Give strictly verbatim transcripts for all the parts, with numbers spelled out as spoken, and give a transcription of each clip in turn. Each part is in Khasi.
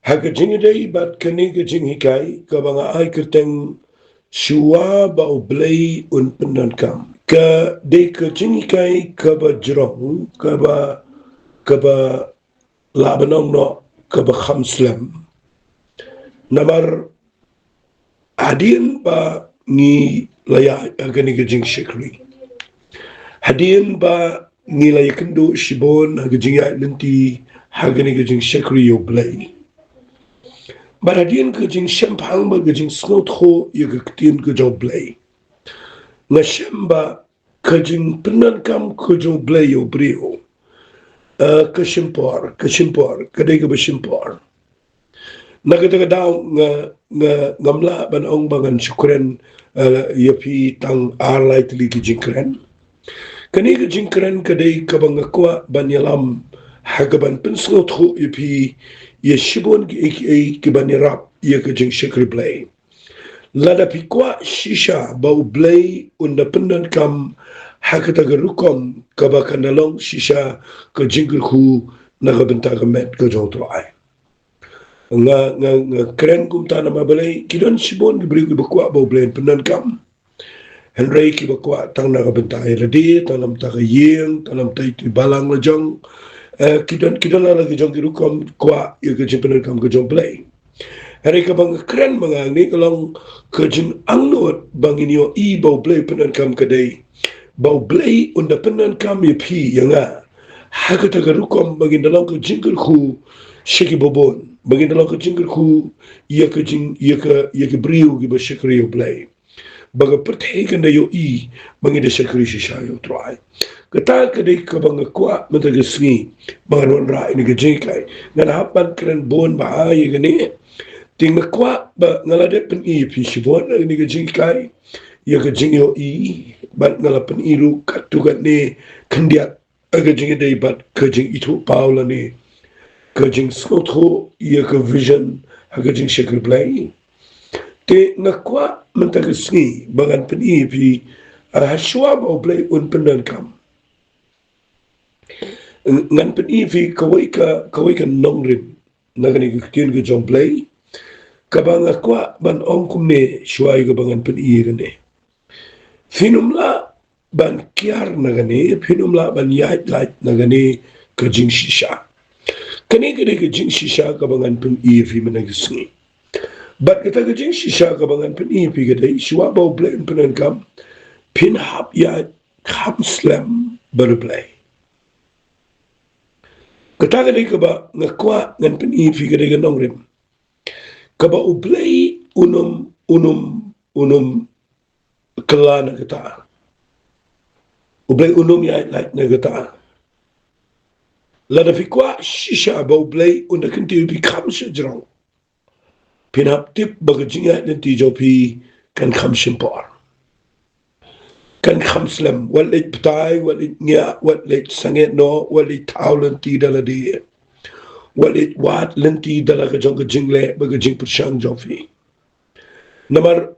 Ha ka jingïadei bad kane ka jinghikai kaba nga ai kyrteng Shuwa ba U Blei un pyndonkam, ka dei ka jinghikai kaba jrong, kaba, kaba lah ban ong noh kaba kham slem. Namar hadien ba ngi la ïaid ha kane ka jingshakri, hadien ba ngi la ïakynduh shibun ha ka jingïaid lynti ha kane ka jingshakri ïa U Blei, bad hadien ka jingshemphang bad ka jingsngewthuh ïa ka ktien ka jong U Blei, nga shem ba ka jingpyndonkam ka jong U Blei ïa u briew, eh, ka shim por, ka shim por, ka dei kaba shim por. Na kata ka daw nga, nga, ngam lah ban ong ba ngan shu kren, eh, ïa phi tang ar lai tylli ki jingkren. Kane ka jingkren ka dei kaba nga kwah ban ïalam ha kaban pynsngewthuh ïa phi ïa shibun kiei kiei kiban ïarap ïa ka jingshakri Blei. Lada phi kwah shisha ba U Blei un da pyndonkam ha kata ka rukom kaba kan da long shisha ka jingkyrkhu na ka bynta ka met ka jong U Trai. Nga, nga, nga kren kumta namar balei ki don shibun ki briew kiba kwah ba U Blei un pyndonkam. Hynrei kiba kwah tang na ka bynta ïa lade, tang na ka bynta ka ïing, tang na ka bynta ïa ki balang la jong. Eh, ki don, ki don la la ki jong ki rukom kwah ïa ka jingpyndonkam ka jong U Blei. Hynrei kaba nga kren ma nga hangne ka long ka jingangnud ba ngin ïohi ba U Blei u pyndonkam ka dei ba U Blei un da pyndonkam ïa phi ïa nga ha kata ka rukom ba ngin da long ka jingkyrkhu sha kiba bun, ba ngin da long ka jingkyrkhu ïa ka jing, ïa ka, ïa ki briew kiba shakri ïa U Blei, ba ka pyrthei kan da ïohi ba ngi da shakri shisha ïa U Trai. Kata ka dei kaba nga kwah mynta ka sngi ba ngan wanrah ïa kane ka jinghikai. Ngan hap ban kren bun bha ïa kane. Te nga kwah ba nga la dep pyni ïa phi shibun ïa kane ka jinghikai, ïa ka jingïohi, bad nga la pyni ruh katto katne khyndiat ha ka jingïadei bad ka jingithuhpaw lane ka jingsngewthuh ïa ka vision ha ka jingshakri Blei. Te nga kwah mynta ka sngi ba ngan pyni ïa phi, ah, ha shuwa ba U Blei un pyndonkam, ngan pyni ïa phi kawei ka, kawei ka nongrim na kane ka ktien ka jong U Blei, kaba nga kwah ban ong kumne shuwa ïa kaba ngan pyni ïa kane. Phin ym lah ban kiar na kane, phin ym lah ban ïaid lait na kane ka jingshisha. Kane ka dei ka jingshisha kaba ngan pyni ïa phi mynta ka sngi. Bad kata ka jingshisha kaba ngan pyni ïa phi ka dei, shuwa ba U Blei un pyndonkam, phin hap ïaid kham slem bad U Blei. Kata ka dei kaba nga kwah ngan pyni ïa phi ka dei ka nongrim kaba U Blei un ym, un ym, un ym kylla na kata. U Blei un ym ïaid lait na kata. Lada phi kwah shisha ba U Blei un da kyntiew ïa phi kham shajrong, phin hap tip ba ka jingïaid lynti jong phi kan kham shim por, kan kham slem. Wat leit batai, wat leit ngiah, wat leit sangeh noh, wat leit thaw lynti da lade, wat leit wad lynti da la ka jong ka jingleh bad ka jingpyrshang jong phi. Namar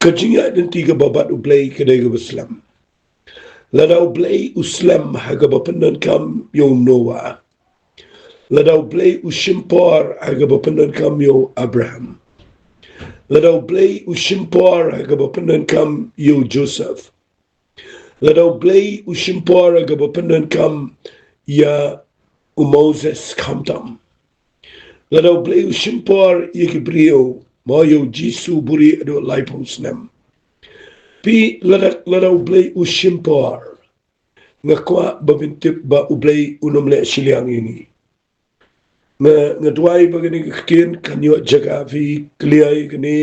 ka jingïaid lynti kaba bad U Blei ka dei kaba slem. Lada U Blei u slem ha kaba pyndonkam ïa u Noah, lada U Blei u shim por ha kaba pyndonkam ïa u Abraham, lada U Blei u shim por ha kaba pyndonkam ïa u Joseph, lada U Blei u shim por ha kaba pyndonkam ïa u Moses khamtam, lada U Blei u shim por ïa ki briew, mo ïa u Jisu buri haduh laiphew snem. Phi, lada, lada U Blei u shim por, nga kwah ba phin tip ba U Blei un ym leh shiliang ïa ngi. Nga, nga duwai ba kane ka ktien kan ïoh jaka phi, kylliang ïa kane,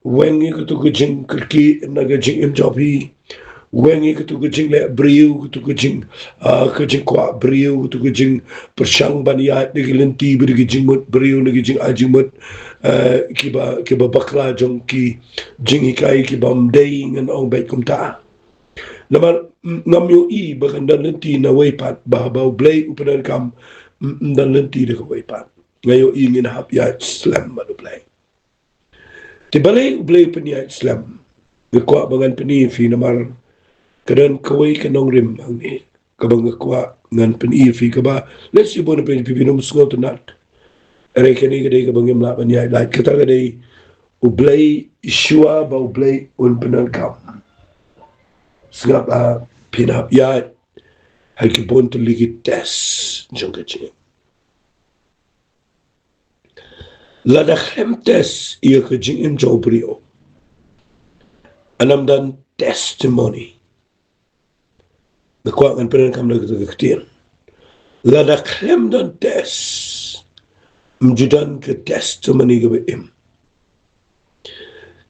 weng ïa katu ka jingkyrkieh na ka jingim jong phi, weng ïa katu ka jingleh briew, katu ka jing, ah, ka jingkwah briew, katu ka jingpyrshang ban ïaid da ki lynti bad da ki jingmut briew, na ki jingai jingmut, eh, kiba, kiba bakla jong ki jinghikai kiba ym dei, ngan ong beit kumta. Namar, mm, ngam ïohi ba kan don lynti na wei pat, ba, ba U Blei u pyndonkam, mm, mm, don lynti da kawei pat. Nga ïohi ngin hap ïaid slem bad U Blei. Te balei U Blei u pynïaid slem? Nga kwah ba ngan pyni ïa phi namar ka don kawei ka nongrim hangne kaba nga kwah ngan pyni ïa phi kaba lehse bun na phi phi ym sngewtynnat. Hynrei kane ka dei kaba ngim lah ban ïaid lait, kata ka dei U Blei, shuwa ba U Blei un pyndonkam. Sngap, ah, phin hap ïaid ha ki bun tylli ki test jong ka jingim. Lada khlem test ïa ka jingim jong u briew, ym don testimony. Nga kwah ngan pyndonkam da kata ka ktien. Lada khlem don test, ym ju don ka testimony kaba im.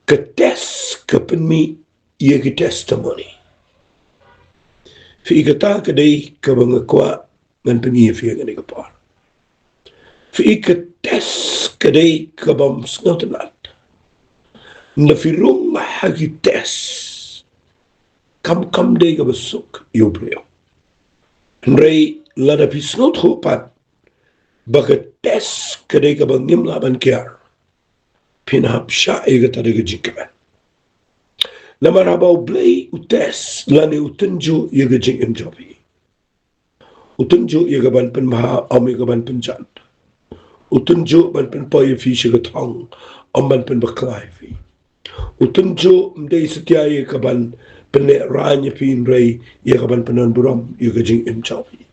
Ka test ka pynmih ïa ki testimony. Phi i, kata ka dei kaba nga kwah ngan pyni ïa phi ha kane ka por. Phi i, ka test ka dei kaba ym sngewtynnat. Lada phi rung ha ki test, kam, kam dei kaba suk ïa u briew. Hynrei lada phi sngewthuh pat ba ka test ka dei kaba ngim lah ban kiar, phin hap shah ïa kata da ka jingkmen. Namar haba U Blei u test lane u tynjuh ïa ka jingim jong phi, u tynjuh ïa ka ban pynbha, ym ïa ka ban pynjot. U tynjuh ban pynpoi ïa phi sha ka thong, ym ban pynbakla ïa phi. U tynjuh ym dei satia ïa ka ban pynlehraiñ ïa phi, hynrei ïa ka ban pyndonburom ïa ka jingim jong phi.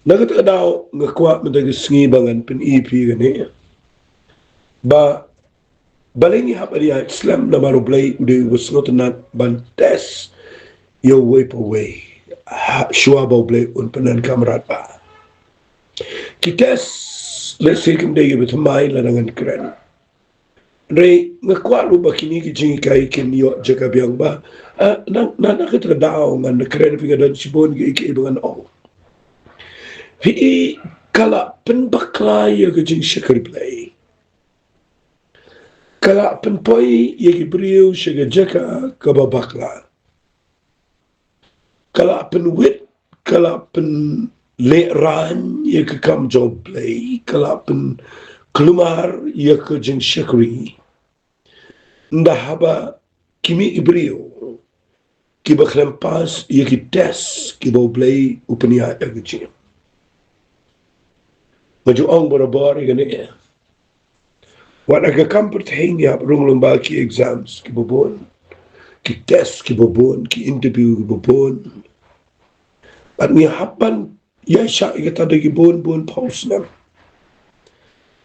Na kata ka daw nga kwah mynta ka sngi ba ngan pyni ïa phi kane, ba balei ngi hap ban ïaid slem, namar U Blei u dei uba sngewtynnat ban test ïa uwei pa uwei, ha, shuwa ba U Blei un pyndonkam radbah. Ki test lehse kim dei kiba thymmai lada ngan kren. Hynrei nga kwah ruh ba kine ki jinghikai kin ïoh jaka biang ba, ah, na, na, na kata ka daw ngan kren, phi, nga don shibun kiei kiei ba ngan ong. Phi i, ka la pynbakla ïa ka jingshakri Blei. Ka la pynpoi ïa ki briew sha ka jaka kaba bakla. Ka la pynwit, ka la pynlehraiñ ïa ka kam jong U Blei, ka la pynkulmar ïa ka jingshakri. Ynda haba ki mih ki briew kiba khlem pass ïa ki test kiba U Blei u pynïaid ha ka jingim. Nga ju ong barabor ïa kane, wat ha ka kam pyrthei ngi hap rung lyngba ki exams kiba bun, ki test kiba bun, ki interview kiba bun. Bad ngi hap ban ïaishah ïa kata da ki bun bun phew snem.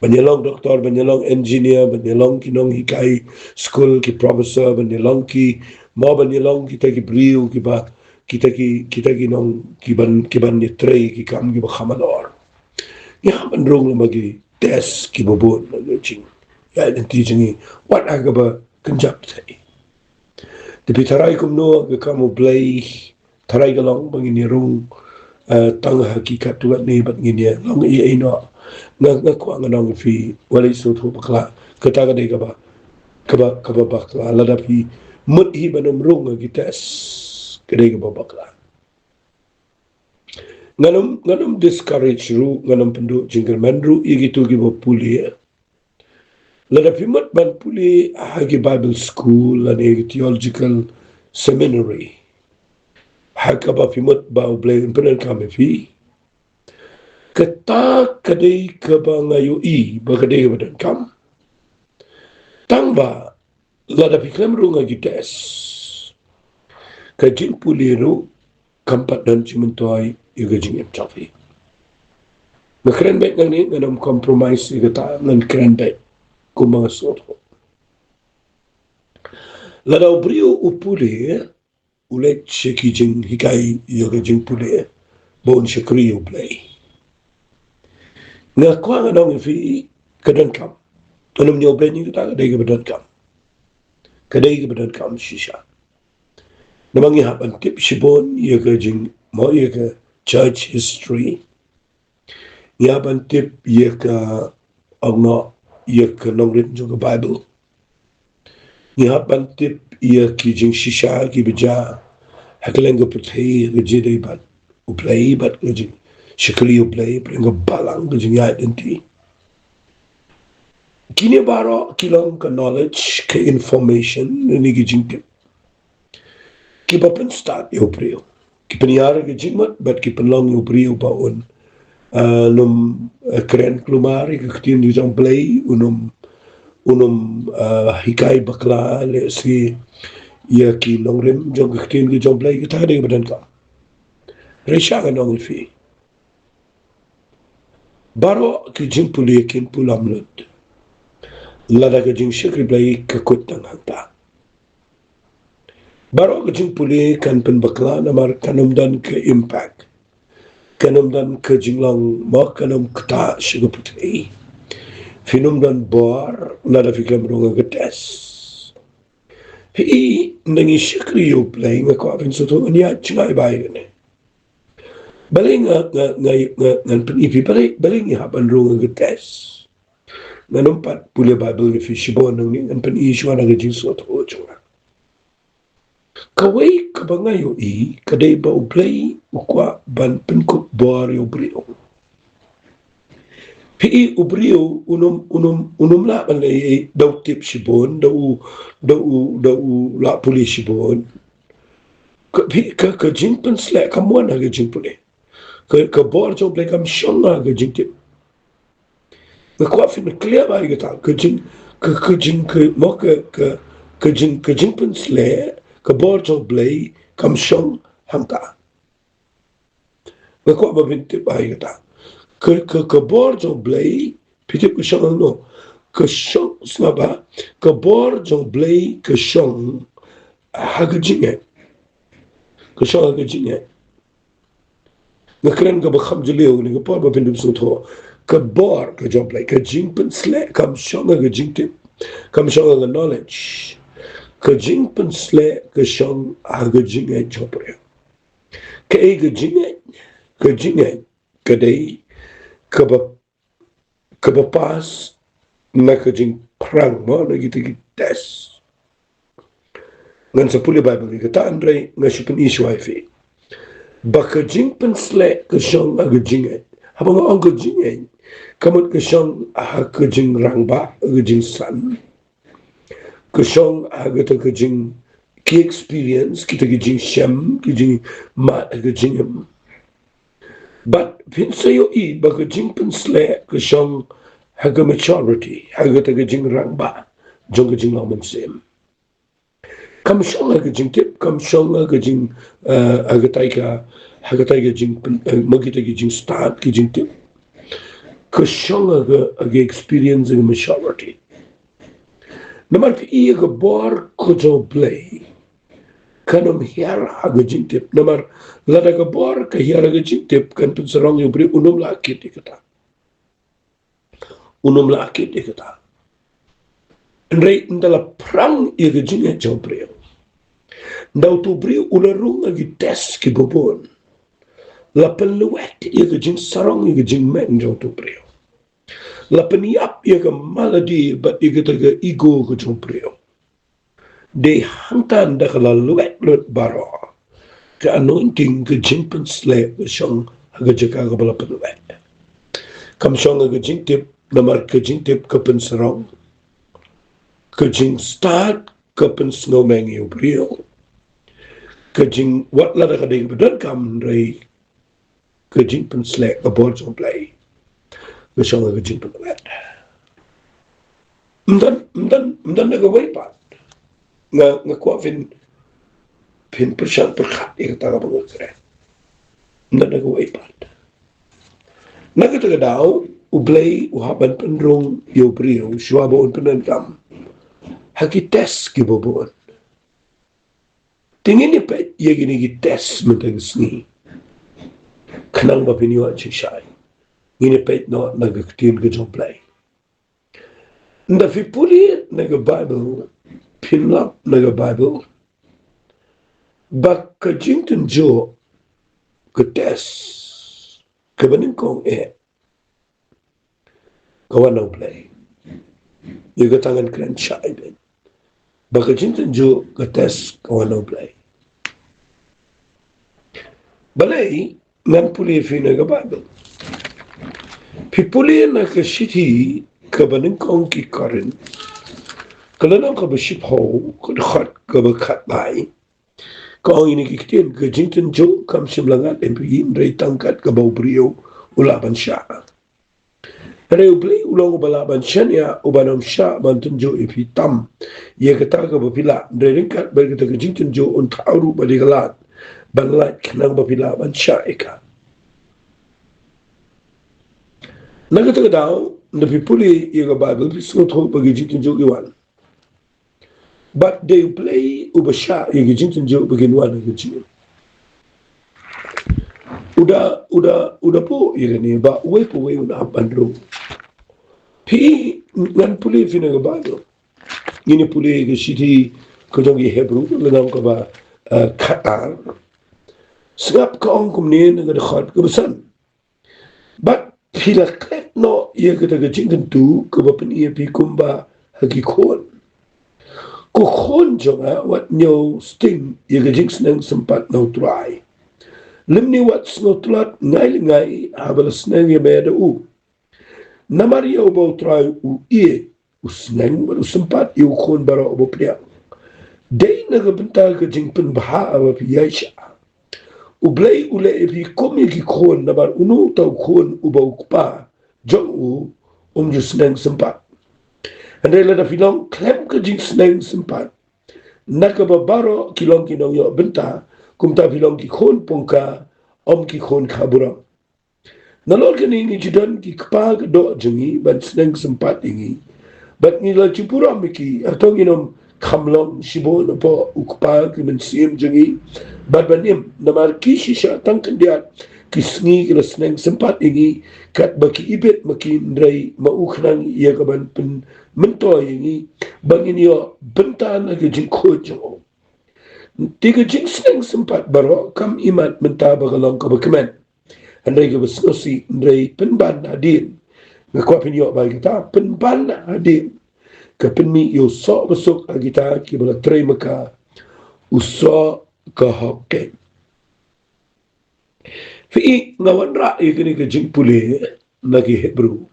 Ban ïalong doktor, ban ïalong engineer, ban ïalong ki nonghikai skul, ki professor, ban ïalong ki, mo ban ïalong kita ki briew kiba, kita ki, kita ki nong, ki ban, ki ban ïatrei ki kam kiba kham halor. Ngi hap ban rung lyngba ki test kiba bun, na ka jingïaid lynti jong ngi, wat ha kaba kynjah pyrthei. Te phi, tharai kumno ka kam U Blei, tharai ka long ba ngin ïa rung, eh, tang ha ki katto katne bad ngin ïa long ei ei noh. Nga, nga kwah ngan ong ïa phi, wat leit sngewthuh bakla. Kata ka dei kaba, kaba, kaba bakla. Lada phi mut hi ban ym rung ha ki test, ka dei kaba bakla. Ngan ym, ngan ym discourage ruh, ngan ym pynduh jingkyrmen ruh ïa kito kiba pule. Lada phi mut ban pule ha ki Bible school lane ha ki theological seminary, ha kaba phi mut ba U Blei un pyndonkam ïa phi, kata ka dei kaba nga ïohi ba ka dei kaba donkam. Tangba lada phi khlem rung ha ki test, ka jingpule ruh kam pat don jingmyntoi ïa ka jingim jong phi. Nga kren beit nangne, ngan ym compromise ïa kata, ngan kren beit kumba nga sngewthuh. Lada u briew u pule, u leit sha ki jinghikai ïa ka jingpule ba un shakri ïa U Blei. Nga kwah ngan ong ïa phi, ka donkam. Ngan ym ñiew blei ïa kata, ka dei kaba donkam. Ka dei kaba donkam shisha. Namar ngi hap ban tip shibun ïa ka jing, mo, ïa ka church history. Ngi hap ban tip ïa ka, ong noh, ïa ka nongrim jong ka Bible. Ngi hap ban tip ïa ki jingshisha kiba jia ha kylleng ka pyrthei, ha ka jingïadei bad U Blei, bad ka jingshakri U Blei, pyrshah ka balang, ka jingïaid lynti. Kine baroh ki long ka knowledge, ka information, ne ki jingtip kiba pynstad ïa u briew, ki pynïar ïa ka jingmut bad ki pynlong ïa u briew ba un ah, num, ah, kren klumar ïa ka ktien jong Blei, u num, u num, ah, hikai bakla lehse ïa ki nongrim jong ka ktien jong Blei, kata ka dei ba donkam. Hynrei sha ngan ong ïa phi, baroh ki jingpule kin pulom lut lada ka jingshakri Blei ka kut tang hangta. Baroh ka jingpule kan pynbakla namar kan ym don ka impact, kan ym don ka jinglong, mo kan ym ktah sha ka pyrthei. Phin ym don bor lada phi khlem rung ha ka test. Phi i, ngi shakri ïa U Blei, nga kwah phin sngewthuh, ngi ïa jngai bai kane. Balei nga, nga, nga, nga, ngan pyni phi, balei, balei ngi hap ban rung ha ka test? Ngan ym pat pule Baibl ïa phi shibun nangne, ngan pyni shuwa na ka jingsngewthuh jong nga. Kawei kaba nga ïohi ka dei ba U Blei u kwah ban pynkup bor ïa u briew. Phi i, u briew un ym, un ym, un ym lah ban leh da u tip shibun, da u, da u, da u lah pule shibun. Ka, phi, ka, ka jingpynsleh kam wan ha ka jingpule. Ka, ka bor jong U Blei kam shong ha ka jingtip. Nga kwah phin clear bha ïa kata, ka jing, ka, ka jing, ka, mo ka, ka, ka jing, ka jingpynsleh, ka bor jong U Blei kam shong hangta. Nga kwah ba phin tip bha ïa kata. Ka, ka, ka bor jong U Blei, phi tip ka shong hangno? Ka shong, sngap bha, ka bor jong U Blei ka shong ha ka jingngeit. Ka shong ha ka jingngeit. Nga kren kaba kham jylliew kane ka por ba phin ym sngewthuh. Ka bor ka jong U Blei, ka jingpynsleh kam shong ha ka jingtip, kam shong ha ka knowledge. Ka jingpynsleh ka shong ha ka jingngeit jong u briew. Kaei ka jingngeit? Ka jingngeit ka dei kaba, kaba pass na ka jingpyrshang, mo, na kita ki test. Ngan sa pule Baibl ïa kata, hynrei nga shu pyni shuwa ïa phi ba ka jingpynsleh ka shong ha ka jingngeit. Haba nga ong ka jingngeit, ka mut ka shong ha ka jingrangbah, ha ka jingsan. Ka shong ha kata ka jing, ki experience, kita ki jingshem, ki jingmad ha ka jingim. Bad phin sa ïohi ba ka jingpynsleh ka shong ha ka maturity, ha kata ka jingrangbah jong ka jinglong mynsiem. Kam shong ha ka jingtip, kam shong ha ka jing, eh, ha katai ka, ha katai ka jingpyn, eh, mo kita ki jingstad, ki jingtip. Ka shong ha ka, ha ka experience, ha ka maturity. Namar phi i, ka bor ka jong U Blei kan ym hiar ha ka jingtip. Namar lada ka bor ka hiar ha ka jingtip, kan pynsarong ïa u briew, un ym lah kit ïa kata. Un ym lah kit ïa kata. Hynrei ynda la pyrshang ïa ka jingngeit jong u briew, ynda uto u briew u la rung ha ki test kiba bun, la pynlwet ïa ka jingsarong, ïa ka jingmeng jong uto u briew, la pynïap ïa ka malady bad ïa kata ka ego ka jong u briew. Dei hangta ynda ka la lwet lut baroh, ka anointing, ka jingpynsleh ka shong ha ka jaka kaba la pynlwet. Kam shong ha ka jingtip, namar ka jingtip ka pynsarong. Ka jingstad ka pynsngewmeng ïa u briew. Ka jing, wat lada ka dei kaba donkam, hynrei ka jingpynsleh ka bor jong u Blei ka shong ha ka jingpynlwet. Ym don, ym don, ym don na kawei pat. Nga, nga kwah phin, phin pyrshang pyrkhat ïa kata kaba nga kren. Ym don na kawei pat. Na kata ka daw, u Blei u hap ban pynrung ïa u briew shuwa ba un pyndonkam ha ki test kiba bun. Te ngin ïa peit ïa kine ki test mynta ka sngi, khnang ba phin ïoh jingshai. Ngin ïa peit noh na ka ktien ka jong u Blei. Ynda phi pule na ka Baibl, phin lap na ka Baibl ba ka jingtynjuh, ka test kaba nyngkong eh, ka wan na u Blei. Ïa kata ngan kren shai beit ba ka jingtynjuh, ka test, ka wan na u Blei. Balei? Ngan pule ïa phi na ka Baibl. Phi pule na ka shithi kaba nyngkong ki Korinth, ka lynnong kaba shiphew, ka dkhot kaba khatwei. Ka ong ïa kine ki ktien: Ka jingtynjuh kam shym la ngat ïa phi, hynrei tang kat kaba u briew u lah ban shah. Hynrei U Blei u long uba lah ban shaniah, uba ym shah ban tynjuh ïa phi tam ïa kata kaba phi lah. Hynrei ryngkat bad kata ka jingtynjuh un thaw ruh ba dei ka lad ban lait khnang ba phi lah ban shah ïa ka. Na kata ka daw, lada phi pule ïa ka Baibl, phi sngewthuh ba ki jingtynjuh ki wan. Bad dei U Blei uba shah ïa ki jingtynjuh ba kin wan ha ka jingim. U da, u da, u da buh ïa kane ba uwei pa uwei un ap ban rung. Phi, ngan pule ïa phi na ka Baibl. Ngin ïa pule ïa ka shithi ka jong ki Hebru, lynnong kaba, eh, khatar. Sngap ka ong kumne na ka dkhot kaba san. Bad phi la klet noh ïa kata ka jingkyntu kaba pyni ïa phi kumba ha ki khun. Ko khun jong nga, wat ñiew sting ïa ka jingsneng sympat na U Trai, lymne wat sngewtlot ngai lyngngai haba la sneng ïa me da u. Namar ïa uba U Trai u ïeit, u sneng bad u sympat ïa u khun baroh uba pdiang. Dei na ka bynta ka jingpynbha ba phi ïaishah. U Blei u leh ïa phi kum ïa ki khun, namar uno uta u khun uba u kpa jong u um ju sneng sympat? Hynrei lada phi long khlem ka jingsneng sympat, na kaba baroh ki long ki nongïoh bynta, kumta phi long ki khun pongka, ym ki khun kha burom. Nalor kane ngi ju don ki kpa ka doh jong ngi ban sneng sympat ïa ngi. Bad ngi la ju burom ïa ki, hato ngin ym kham long shibun hapoh u kpa ki mynsiem jong ngi? Bad ban im, namar ki shisha tang khyndiat ki sngi ki la sneng sympat ïa ngi, katba ki ibit ma ki, hynrei ma u khnang ïa ka ban pynmyntoi ïa ngi, ba ngin ïoh bynta na ka jingkhuid jong u. Te ka jingsneng sympat baroh kam imat mynta ba ka long kaba kmen. Hynrei kaba sngewsih, hynrei pynban hadien. Nga kwah phin ïoh ba kita pynban hadien ka pynmih ïa u soh ba suk ha kita kiba la trei ma ka, u soh ka hok keiñ. Phi i, nga wanrah ïa kane ka jingpule na ki Hebru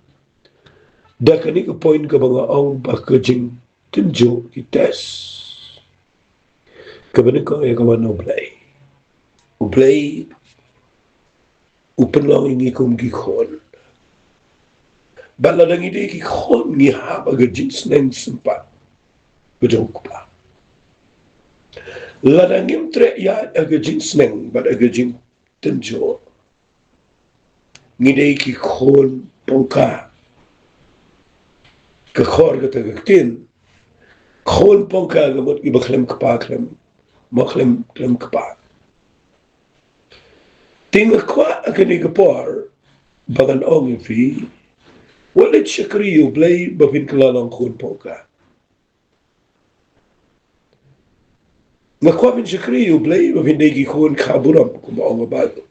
da kane ka point kaba nga ong ba ka jingtynjuh, ki test, kaba nyngkong ïa ka wan na U Blei. U Blei u pynlong ïa ngi kum ki khun. Bad lada ngi dei ki khun, ngi hap ha ka jingsneng sympat ba jong u kpa. Lada ngim treh ïaid ha ka jingsneng bad ha ka jingtynjuh, ngi dei ki khun pongka. Ka khor kata ka ktien, khun pongka ka mut kiba khlem kpa, khlem, mo khlem, khlem kpa. Te nga kwah ha kane ka por ba ngan ong ïa phi, wat leit shakri ïa U Blei ba phin kylla long khun pongka. Nga kwah phin shakri ïa U Blei ba phin dei ki khun kha burom, kumba ong ka Baibl.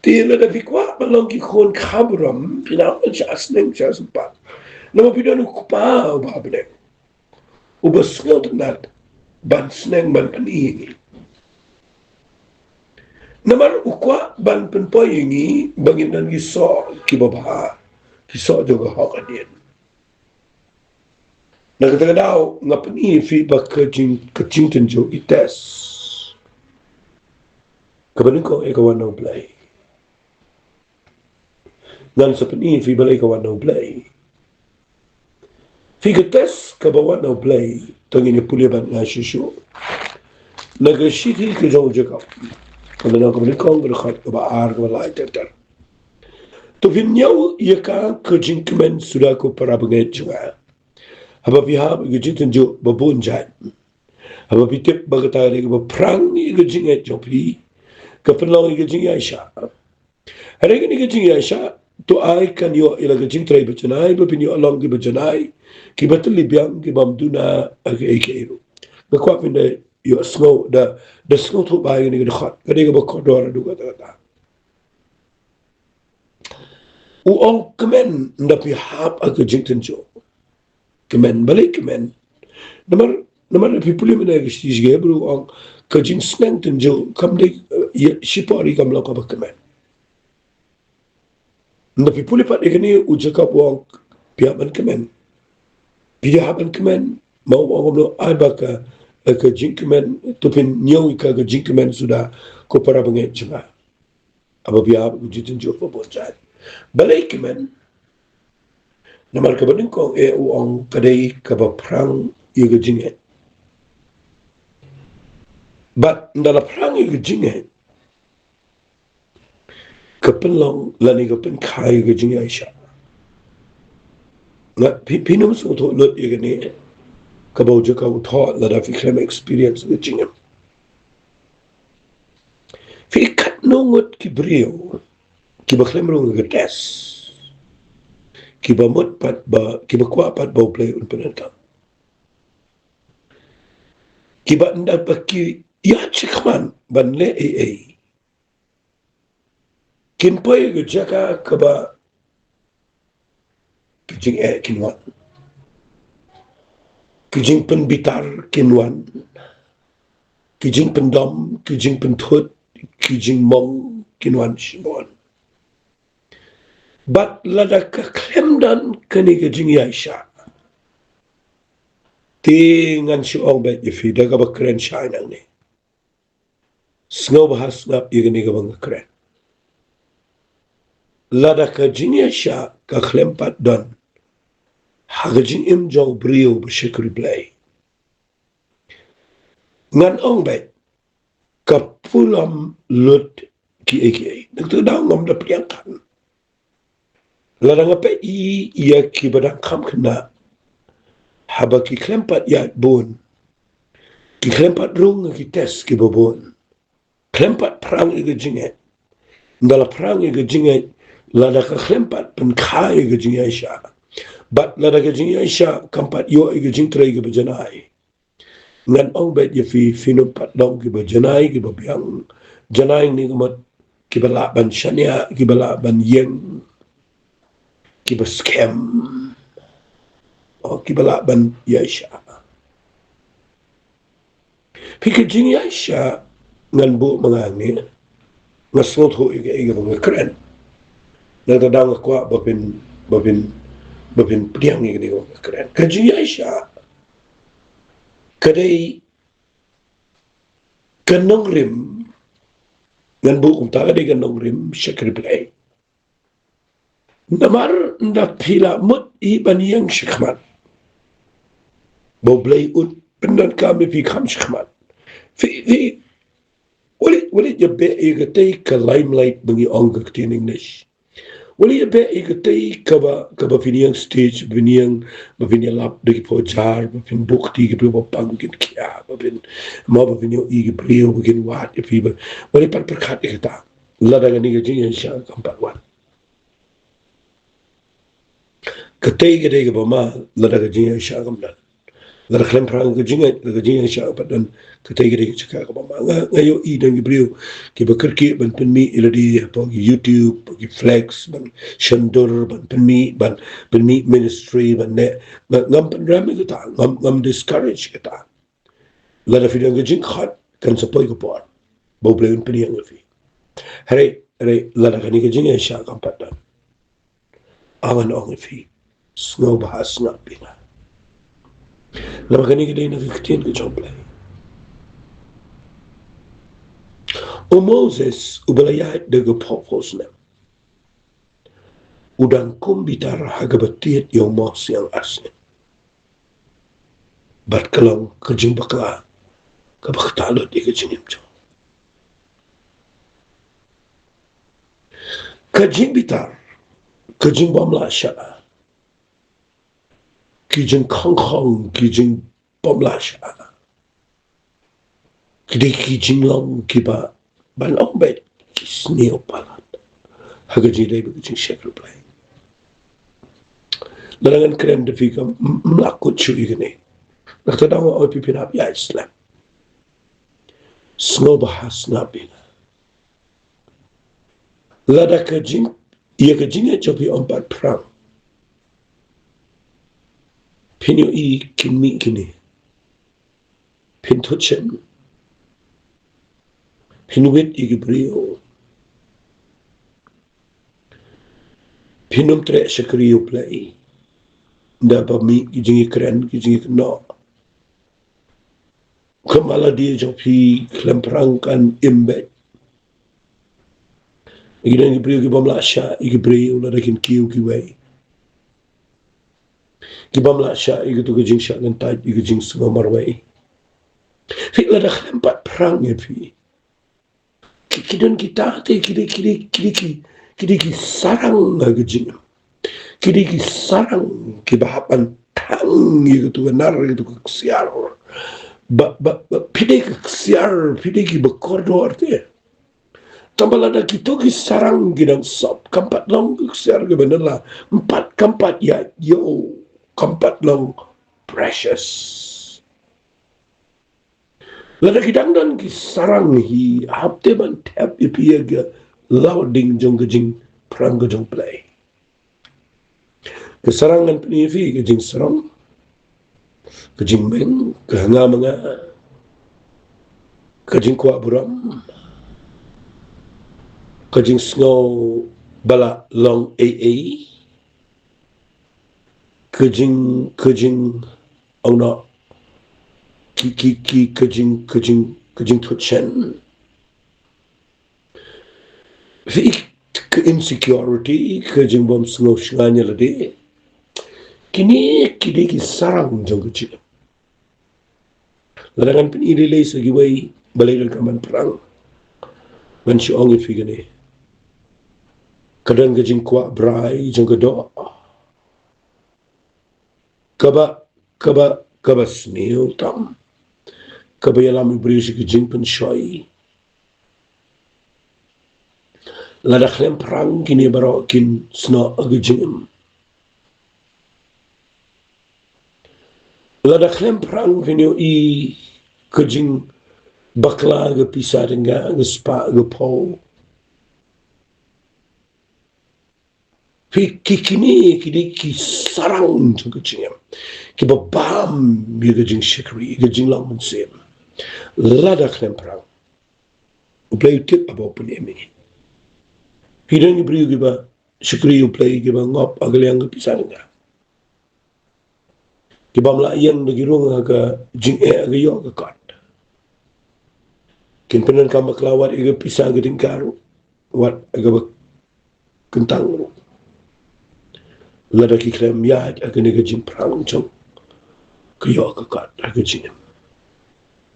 Te lada phi kwah ban long ki khun kha burom, phin hap ban shah sneng shah sympat. Namar phi don u Kpa uba ha bneng, uba sngewtynnat ban sneng ban pyni ïa ngi. Namar u kwah ban pynpoi ïa ngi ba ngin don ki soh kiba bha, ki soh jong ka hok hadien. Na kata ka daw nga pyni ïa phi ba ka jing, ka jingtynjuh, ki test, kaba nyngkong ïa ka wan na U Blei. Ngan sa pyni ïa phi balei ka wan na U Blei. Phi, ka test kaba wan na U Blei, to ngin ïa pule bad nga shuh shuh na ka shithi ka jong u Jakob, ka lynnong kaba nyngkong, ka dkhot kaba ar, kaba lai ter ter. To phin ñiew ïa ka, ka jingkmen suda ko para bangeit jong nga, haba phi hap ïa ka jingtynjuh ba bun jait, haba phi tip ba kata ka dei kaba phrang ïa ka jingngeit jong phi, ka pynlong ïa ka jingïaishah. Hynrei kane ka jingïaishah to ai kan ïoh ïa la ka jingtrei bajanai, ba phin ïoh long ki bajanai kiba tylli biang, ki bym duna ha kaei kaei ruh. Nga kwah phin da ïohsngew, da, da sngewthuh bha ïa kane ka dkhot, ka dei kaba kordor haduh katta katta. U ong kmen ynda phi hap ha ka jingtynjuh. Kmen, balei kmen? Namar, namar lada phi pule mynta ka shithi Hebru, u ong ka jingsneng tynjuh kam dei, eh, ïa, shipor hi kam long kaba kmen. Ynda phi pule pat ïa kane, u Jakob u ong phi hap ban kmen. Phi hap ban kmen, ma u ong kumno? Ai ba ka, eh, ka jingkmen, to phin ñiew ïa ka, ka jingkmen suda ko para bangeit jong nga. haba bia bad ka jingtynjuh babun jait. Balei kumne? Namar kaba nyngkong eh u ong ka dei kaba phrang ïa ka jingngeit. Bad ynda la phrang ïa ka jingngeit, ka pynlong lane ka pynkha ïa ka jingïaishah. Nga, phi, phin ym sngewthuh lut ïa kane, kaba u jaka u thoh lada phi khlem experience ka jingim. Phi katno ngut ki briew kiba khlem rung ka test, kiba mut pat ba, kiba kwah pat ba U Blei un pyndonkam, kiba ynda ba ki ïaid shakhmat ban leh ei ei, kin poi ka jaka kaba ki jingeh kin wan, ki jingpynbitar kin wan, ki jingpyndom, ki jingpynthut, ki jingmong kin wan shibun. Bad lada ka khlem don kane ka jingïaishah, te ngan shu ong beit ïa phi da kaba kren shai nangne. Sngewbha sngap ïa kane kaba nga kren. Lada ka jingïaishah ka khlem pat don ha ka jingim jong u briew ba shakri Blei, ngan ong beit, ka pulom lut kiei kiei. Nangta daw ngam da pdiang kan. Lada nga peit ïa kiba dang kham khynnah, haba ki khlem pat ïaid bun, ki khlem pat rung ki test kiba bun, khlem pat phrang ïa ka jingngeit. Ynda la phrang ïa ka jingngeit, lada ka khlem pat pynkha ïa ka jingïaishah, bad lada ka jingïaishah kam pat ïoh ïa ka jingtrei kaba janai, ngan ong beit ïa phi, phin ym pat long kiba janai, kiba biang. Janai ne ka mut kiba lah ban shaniah, kiba lah ban ïeng, kiba skhem, o kiba lah ban ïaishah. Phi, ka jingïaishah, ngan buh ma nga hangne, nga sngewthuh ïa kaei kaba nga kren. Nangta daw nga kwah ba phin, ba phin, ba phin pdiang ïa kane kaba nga kren. Ka jingïaishah ka dei ka nongrim, ngan buh kumta, ka dei ka nongrim shakri Blei. Namar ynda phi la mut hi ban ïeng shakhmat, ba U Blei un pyndonkam ïa phi kham shakhmat. Phi, phi, wat leh, wat leh ïa beh ïa katei ka limelight ba ngi ong ka ktien English. Wat leh ïa beh ïa katei kaba, kaba phin ïeng stage, ba phin ïeng, ba phin ïalap da ki phojar, ba phin buh kti ki briew ba pang kin khia, ba phin, mo ba phin ïohi ki briew ba kin wad ïa phi ba. Wat leh pat pyrkhat ïa kata. Lada kane ka jingïaishah kam pat wan. Katei ka dei kaba ma, lada ka jingïaishah kam don. Lada khlem phrang ka jingngeit, lada ka jingïaishah kam pat don, katei ka dei ka jaka kaba ma. Nga, nga ïohi don ki briew kiba kyrkieh ban pynmih ïa lade hapoh ki YouTube, hapoh ki flex, ban shon dur, ban pynmih, ban pynmih ministry, ban ne. Nga, ngam pynrem ïa kata, ngam, ngam discourage ïa kata. Lada phi don ka jingkhot, kan sa poi ka por ba U Blei un pynïeng ïa phi. Hynrei, hynrei lada kane ka jingïaishah kam pat don, ngan ong ïa phi, sngewbha sngap ïa nga. Namar kane ka dei na ka ktien ka jong U Blei. U Moses uba la ïaid da ka pawpaw snem, u dang kum bitar ha kaba tied ïa u mawsiang arsien. Bad ka long ka jingbakla kaba ktah lut ïa ka jingim jong u. Ka jingbitar, ka jingbymlah shah, ki jingkhongkhong, ki jingbymlah shah, ki dei ki jinglong kiba, ban ong beit, ki sniew palat ha ka jingdei bad ka jingshakri Blei. Lada ngan kren da phi kam, m-, ym lah kut shuh ïa kane. Nangta daw nga ong ïa phi, phin hap ïaid slem. Sngewbha sngap ïa nga. Lada ka jing, ïa ka jingngeit jong phi ym pat phrang, phin ïohi kin mih kine. Phin thut shen. Phin wit ïa ki briew. Phin ym treh shakri ïa U Blei. Ynda ba mih ki jingïakren, ki jingïakynnoh, ka malady jong phi khlem phrang kan im beit. Ki don ki briew ki bym lah shah ïa ki briew lada kin kiew kiwei. Ki bym lah shah ïa kito ki jingshah kyntait, ïa ki jingsngew marwei. Phi lada khlem pat phrang ïa phi. Ki, ki don kita te ki dei, ki dei, ki dei ki, ki dei ki sarang ha ka jingim. Ki dei ki sarang kiba hap ban thang ïa kito ka nar, ïa kito ka ksiar. Ba, ba, ba, phi dei ka ksiar, phi dei kiba kordor te. Tangba lada kito ki sarang ki dang sop, kam pat long ka ksiar kaba nylla, ym pat, kam pat ïaid ïew, kam pat long precious. Lada ki dang don ki sarang hi, hap te ban thep ïa phi ïa ka lawding jong ka jingphrang ka jong U Blei. Ka sarang ngan pyni ïa phi ka jingsarong, ka jingmeng, ka hangam hanga, ka jingkwah burom, ka jingsngew ba la long ei ei, ka jing, ka jing, ong noh, ki, ki, ki, ka jing, ka jing, ka jingthut shen. Phi, ka insecurity, ka jingbym sngew shngaiñ ïa lade. Kine ki dei ki sarang jong ka jingim. Lada ngan pyni lei lei sa kiwei, balei donkam ban phrang. Ngan shu ong ïa phi kane. Ka don ka jingkwah brai jong ka doh. Kaba, kaba, kaba sniew tam. Kaba ïalam ïa u briew sha ka jingpynshoi. Lada khlem phrang kine baroh kin snoh ha ka jingim. Lada khlem phrang phin ïohi ka jingbakla ka pisa tyngka, ka spah ka phew. Phi, ki, kine ki dei ki sarang jong ka jingim kiba bam ïa ka jingshakri, ïa ka jinglong mynsiem. Lada khlem phrang, U Blei u tip haba u pynim ïa ngi. Phi don ki briew kiba shakri U Blei kiba ngop ha ka liang ka pisa tyngka. Ki bym lah ïeng da ki rung ha ka jingeh ha ka ïoh ka kot. Kin pyndonkam bakla wat ïa ka pisa ka tyngka ruh, wat ïa kaba kyntang ruh. Lada ki khlem ïaid ha kane ka jingphrang jong ka ïoh ka kot ha ka jingim.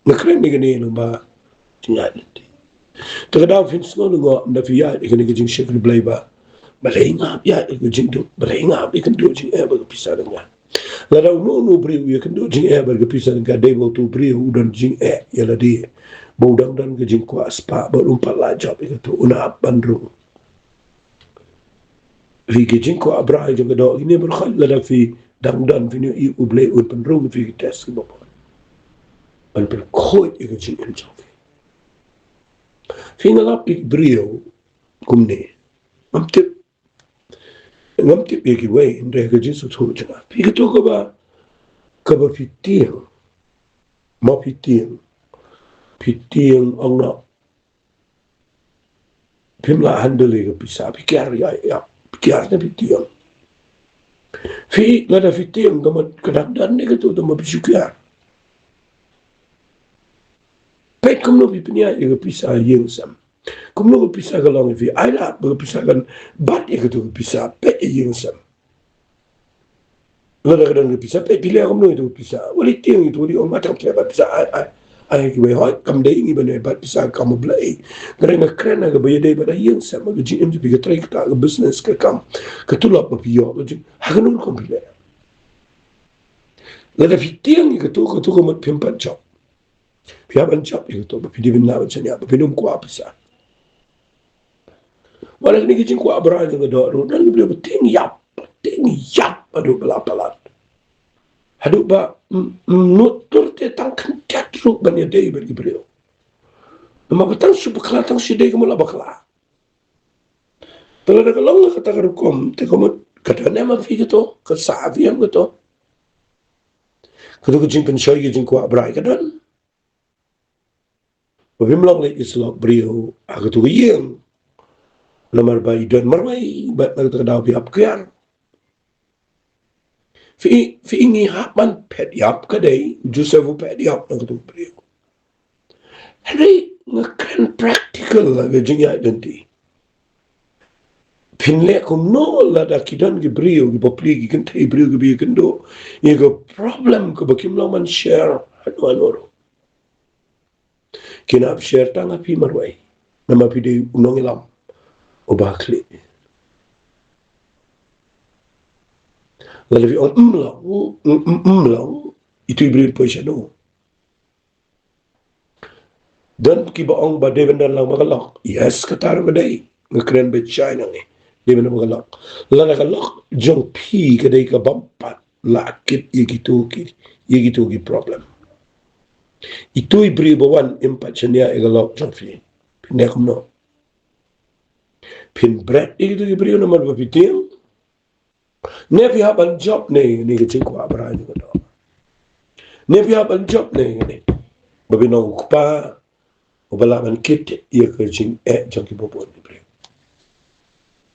Nga kren ïa kane namar ba jingïaid lynti. Te ka daw phin sngew lyngngoh ynda phi ïaid ïa kane ka jingshakri Blei ba, balei nga hap ïaid ïa ka jingduk, balei nga hap ïakynduh jingeh bad ka pisa tyngka. Lada uno uno u briew u ïakynduh jingeh bad ka pisa tyngka, dei ba uto u briew u don jingeh ïa lade ba u dang don ka jingkwah spah bad um pat lah jop ïa kato, un hap ban rung. Phi, ki jingkwah brai jong ka doh kine baroh, lada phi dang don, phin ïohi U Blei un pynrung ïa phi ki test kiba bun ban pynkhuid ïa ka jingim jong phi. Phi, nga lap ïa ki briew kumne. Ngam tip, ngam tip ïa kiwei, hynrei ha ka jingsngewthuh jong nga, phi, kato kaba, kaba phi tieng, ma phi tieng, phi tieng, ong noh, phim lah handle ïa ka pisa, phi kiar ïa, ïa, phi kiar ne phi tieng. Phi, lada phi tieng, ka mut ka dak dan ne kato, tang ba phi shu kiar. Peit kumno phi pynïaid ïa ka pisa ïing sem. Kumno ka pisa ka long ïa phi, ai lad ba ka pisa kan bat ïa kato ka pisa, peit ïa ïing sem. Lada ka don ka pisa, peit phi leh kumno ïa kato ka pisa. Wat leit tieng ïa kato, wat leit ong, ma tang phi bat pisa, ai, ai, ai kiwei, hooid, kam dei ngi ban ïa bat pisa kam U Blei. Hynrei nga kren ha kaba ïadei bad ha ïing sem, ha ka jingim jong phi, ka trei kata, ka business, ka kam, ka tulop ba phi ïoh, ka jing, ha kano rukom phi leh. Lada phi tieng ïa kato, kato ka mut phim pat jop. Phi hap ban jop ïa kato, ba phi dei ban lah ban shaniah, ba phin ym kwah pisa. Wat la kane ka jingkwah brai jong ka doh ruh, don ki briew ba tieng ïap, tieng ïap haduh ba la palat. Haduh ba, mm, mm, nud tur te tang khyndiat ruh ban ïadei bad ki briew. Namar ba tang shu bakla, tang shu dei kumba la bakla. Te lada ka long kata ka rukom, te ka mut ka don em ha phi kato, ka sah ha phi em kato. Kato ka jingpynshoi, ka jingkwah brai ka don. Ba phim long leit ïasyllok briew ha kato ka ïing. Namar ba i don marwei, bad na kata ka daw phi hap kiar. Phi, phi, ngi hap ban phet ïap, ka dei, Joseph u phet ïap na kato ka briew. Hynrei nga kren practical ha ka jingïaid lynti. Phin leh kumno lada ki don ki briew, ki bapli, ki kynthei briew, ki briew kynduh, ïa ka problem kaba kim long ban share hano hano ruh. Kin ap share tang ha phi marwei. Namar phi dei u nongïalam uba khlieh. Lada phi ong, "Ym lah, ym, ym, ym lah, itu i briew poi shano?" Don kiba ong ba dei ban don lang ma ka lok. Yes, kata ruh ka dei. Nga kren beit shai nangne. Dei ban don ma ka lok. Lada ka lok jong phi ka dei ka bym pat lah kit ïa kito ki, ïa kito ki problem. Itu i briew ba wan im pat shaniah ïa ka lok jong phi. Phin leh kumno? Phin bret ïa kito ki briew namar ba phi tieng? Ne phi hap ban jop ne, ne ka jingkwah brai jong ka doh? Ne phi hap ban jop ne, ne ba phin long u kpa uba lah ban kit ïa ka jingeh jong kiba bun ki briew?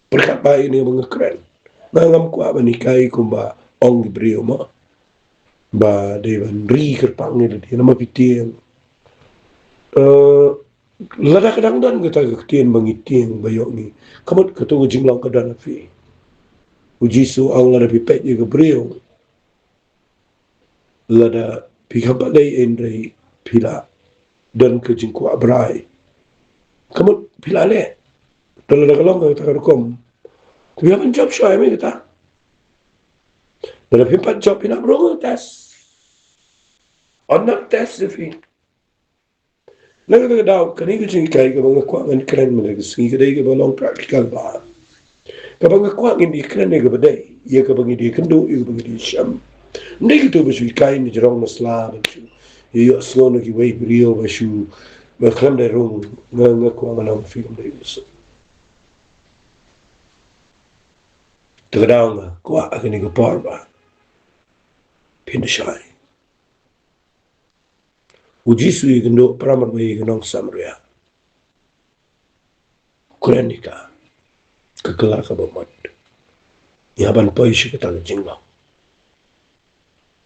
Pyrkhat bha ïa kane ba nga kren. Nga ngam kwah ban hikai kumba ong ki briew mo, ba dei ban ri kyrpang ïa lade namar phi tieng. Eh, lada ka dang don kata ka ktien ba ngi tieng ba ïoh ngi, ka mut kato ka jinglong ka don ha phi. U Jisu ong lada phi peit ïa ka briew, lada phi khlem pat leh, hynrei phi la don ka jingkwah brai, ka mut phi la leh. Te lada ka long kata ka rukom, te phi hap ban jop shuwa ïa me kata. Lada phim pat jop, phin hap rung test. Yn nang test ïa phi. Na kata ka daw, kane ka jinghikai kaba nga kwah ngan kren mynta ka sngi ka dei kaba long practical bha. Kaba nga kwah ngin ïa kren ïa kaba dei, ïa kaba ngi dei kynduh, ïa kaba ngi dei shem. Ym dei kito ba shu hikai na jrong na sla ba shu ïohsngew na kiwei briew ba shu, ba khlem dei rung. Nga, nga kwah ngan ong ïa phi, ym dei u shu. Te ka daw nga kwah ha kane ka por ba phin da shai. U Jisu ïakynduh para marwei ïa ka nong Samaria. Kren ïa ka, ka kylla kaba mut. Ngi hap ban poi sha kata ka jinglong.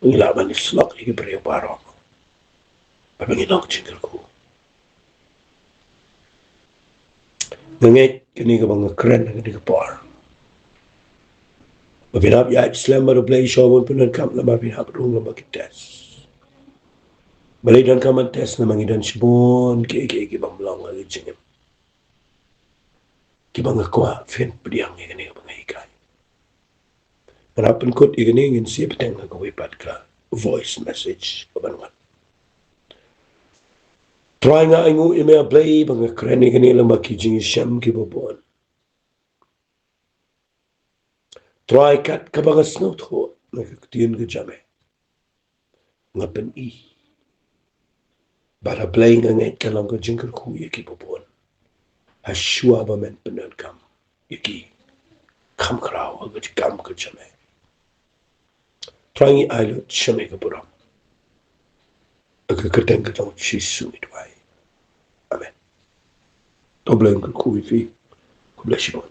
Ngi lah ban ïasyllok ïa ki briew baroh. Ba ngi long jingkyrkhu. Nga ngeit kane kaba nga kren ha kane ka por, ba phin hap ïaid slem bad U Blei sha bun pyndonkam, namar phin hap rung lyngba ki test. Balei donkam ban test? Namar ngi don shibun kiei kiei ki bym long ha ka jingim, kiba nga kwah phin pdiang ïa kane kaba nga hikai. Ngan hap pynkut ïa kane, ngin sa ïa bteng ha kawei pat ka voice message kaban wan. Trai, nga ainguh ïa me A Blei ba nga kren ïa kane lyngba ki jingïashem kiba bun. Trai, kat kaba nga sngewthuh na ka ktien ka jong me, nga pyni ba A Blei, nga ngeit ka long ka jingkyrkhu ïa kiba bun. Hashwa ba men pyndonkam ïa ki, kham khraw ha ka jingkam ka jong me. Trai, ngi ai lut sha me ka burom. Ha ka kyrteng ka jong U Jisu ngi duwai. Amen. To U Blei un kyrkhu ïa phi. Khublei shibun.